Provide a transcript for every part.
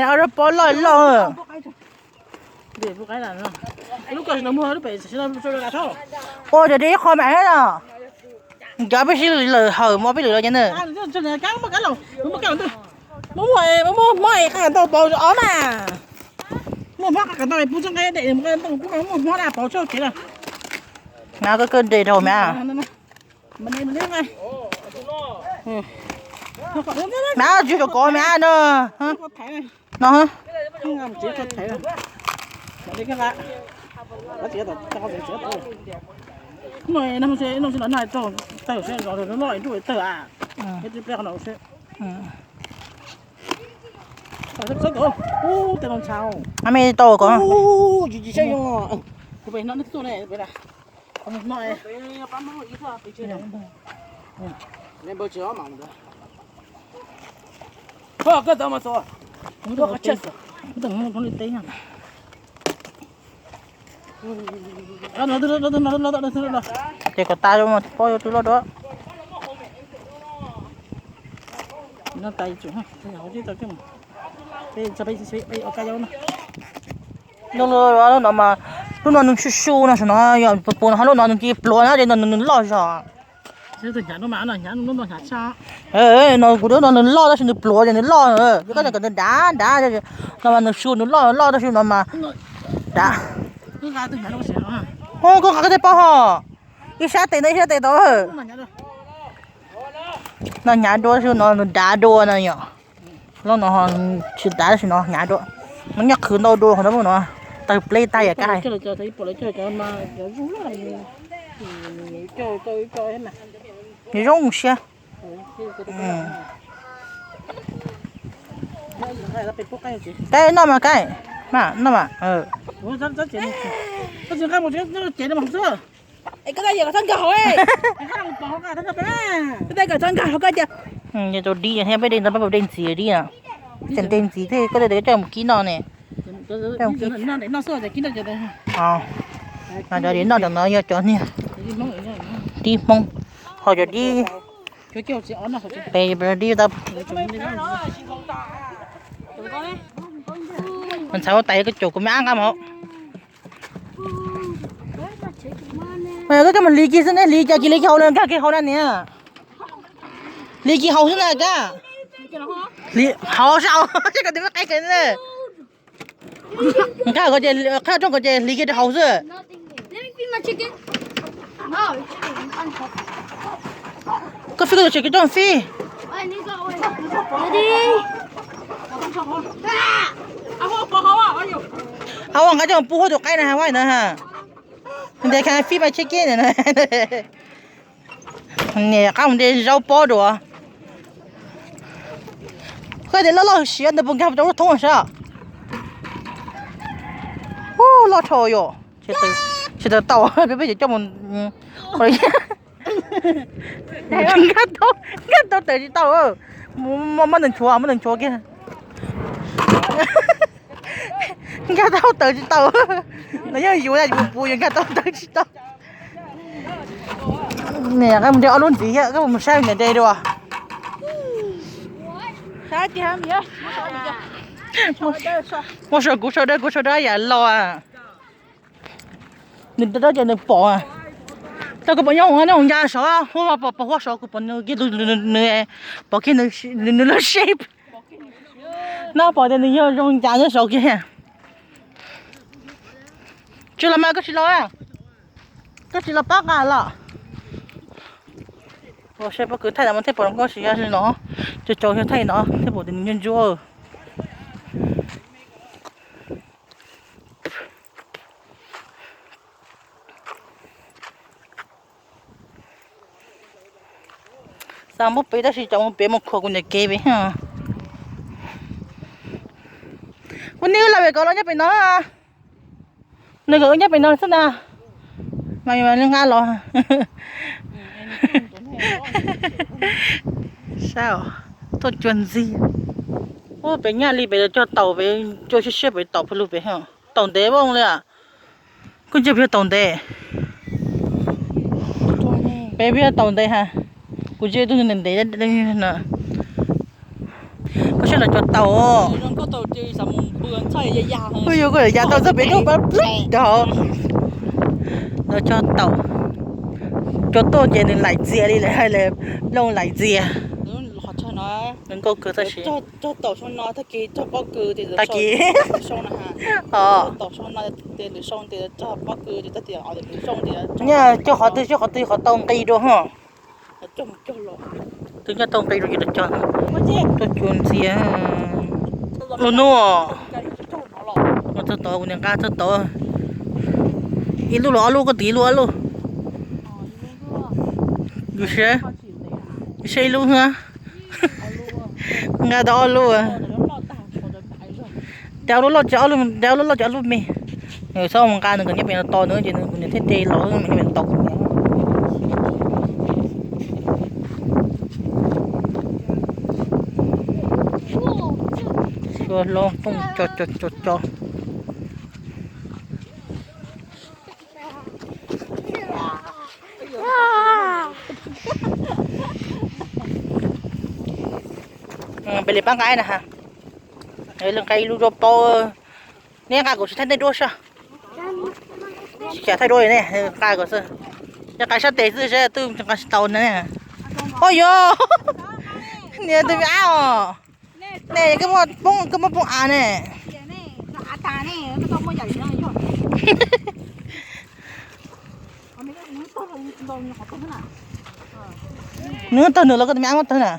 Ob pob loj loj. Ua cov dej ib qho mas los. Cov peb sib lawm hawm mo peb lwm los ces na. Muaj hmob qab kav ntau pov ob mas. Muaj hmob qab kav ntau pub txoj nqaij dej, muaj hmob na pov txoj kev na. Mas koj koj de dhau mas. Mas tsis tau kov mas no. No. A me tau ko. Ces kom tas mas pob yuav twb loj dua. Lub no mas, lub no nws su su no, saum no yog puas puas no, lub no nws cia pluav na ces no nws loj zog. No kuv no nws loj tab sis nws pluav ces nws loj, yog koj kom nws dav dav, no mas nws su nws loj loj tab sis no mas dav. Koj nqa koj tej pob ho, ib sab tes no ib sab tes tau. No hnyav dua tab sis no nws dav dua no yom. Lub no tsis dav tab sis no hnyav dua. No nyob qhwv ntau dua qhov no, no tawg pleb tag yam kab hais. Zoo siab. Kab noj mas kab, noj mas. Ces tau dib thiab peb de ntawd peb de ntxiv dib na. Tseem de ntxiv thiab koj tej tes coj mus kib noj ne. Coj mus kib. Cov dib noj cov no yog cov niag dib Hmoob, ho cov dib pem dib tau. Ntxhais ua tais koj caum kuv me ab nqa mus. Koj coj mus hliv kiag xwb ne, hliv cas cia li kiag hauv na, nkag kiag hauv na niam. Hliv kiag hauv xwb na kab. Hauv sab hauv, ces kom tus me qe qe na. Nkag ko ces, qhab rooj ko ces hliv kiag rau hauv xwb. Koj fij koj tus tsev kib rooj fij. Au, nqa coj pub huab tus qaib na ha, huab ntawd ha. Ntes kha fij mas tsheb keb na. Niam qab mus de zaub pob dua. Koj tias loj loj siav ntawd puas nkag rau lub thoob sav? Ub, loj dhau yom. Tsis tau tau, peb peb cov coj mus. Nkag tau, nkag tau tawm tsis tau. Muab nees nchuav, muab nees nchuav kiag. Nkag tau tawm tsis tau. No yog yus yus puas yus nkag tau tawm tsis tau. Niam, koj mus de ob lub ntxiv thiab, koj mus saib niam de dua. Muab sau kuv sau dawb, kuv sau dawb yam los. Nws dawb ces nws pom. Tau kuv pom nyob hauv no nyob hauv ncas saud, huab pom pom huab saud kuv pom nws kiag nws, pom kiag nws lub shape. No pom tias nws yog zoo ncas nyob saud kiag. Tsis los mas koj tsis los, koj tsis los pab nqa los. Ua saib pob kws thaij no mas thiaj pom zoo nkauj, tsis yog li no, cov cov yog thaij no thiaj pom tias nws ntsuab ntsuab. Xav muab pem tab sis cov mus pem mus khuam kuv niam kev pem. Kuv niam wb los pem kov los nyob pem no. Nws kom wb nyob pem no xwb na. Mas li nqa los. Saib, tuaj cuag ntxig. Ub, pem nyaj li pem cog taum pem, cua siab siab pem taum pem lug pem. Taum ntev vooj li. Kuj ntsia peb taum ntev. Peb peb taum ntev ha. Kuv tsis tus ntev ntev no. Koj saib los cog taum. Yog koj ya tau txog pem roob pab plab rau. Los cog taum. Cog tuaj ces nws laim txias li lawm, hais lawm looj laim txias. Nws nkauj kawg tab sis. Tag kis. Os. Cog qhov twg seb qhov twg qhov tau nqi rau ho. Twb nyob tau nqi rau ces rau cog. Tuaj cua ntxias. Lub hnub. Txog tod kuv niam nqa txog tod. Ib lub los ob lub, koj tim ib lub ob lub. Yus saib, yus saib ib lub. Nqa tau ob lub. Nqa ob lub loj ces ob lub, nqa ob lub loj ces ob lub me. Nws txhob mus nqa nws kom nyob pem no tos nws ces nws, kuv niam thiaj de los nyob pem tos kuv niam. Tshuab hlob tooj co co co co. Peb li pab nqa na ha. Li nqa ib lub duab paub. Neb nqa kuv tsis thaij nej duab soj. Tsis thaij duab ne, nqa kuv xwb. Yog nqa sab tes xwb seb twb nqa tsis tau ne. Oj yog, niag tus me ab os. Ne, koj muaj poob av ne. Nws muab tawg nws los koj tus me ab muab tawg na.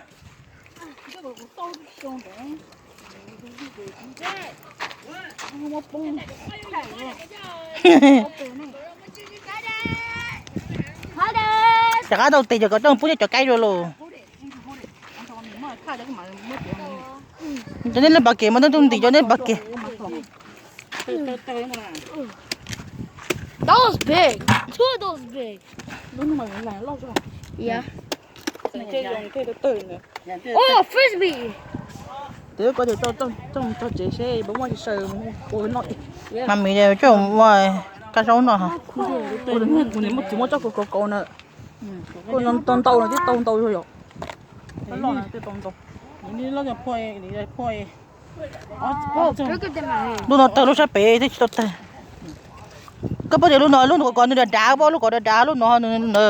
Rov qab tau tes cov kom coj pub coj cov kaib dua los. Cov nej lub pas kev mas nej tuaj ntim cov nej pas kev. That was big. Two of those big. Yeah. Oh, frisbee. Tes ko tes tau tog tsev seb puas muaj tsis saw ua no. Mas mis coj ua kab zaub no. Kuv niam muab tsis muab tsob kau kau na. Kuj ntau ntau no twb tau ntau yog yom. Lub no tawg lub sab pem twb tsis tau tawg. Koj pom tias lub no lub no kom nws dav dav, pom lub kom dav dav lub no nws na.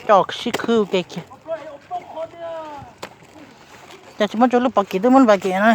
Coj sib khwb ua ke kiag. Cas tsis muab rau lub pas kev, twb muab lub pas kev na.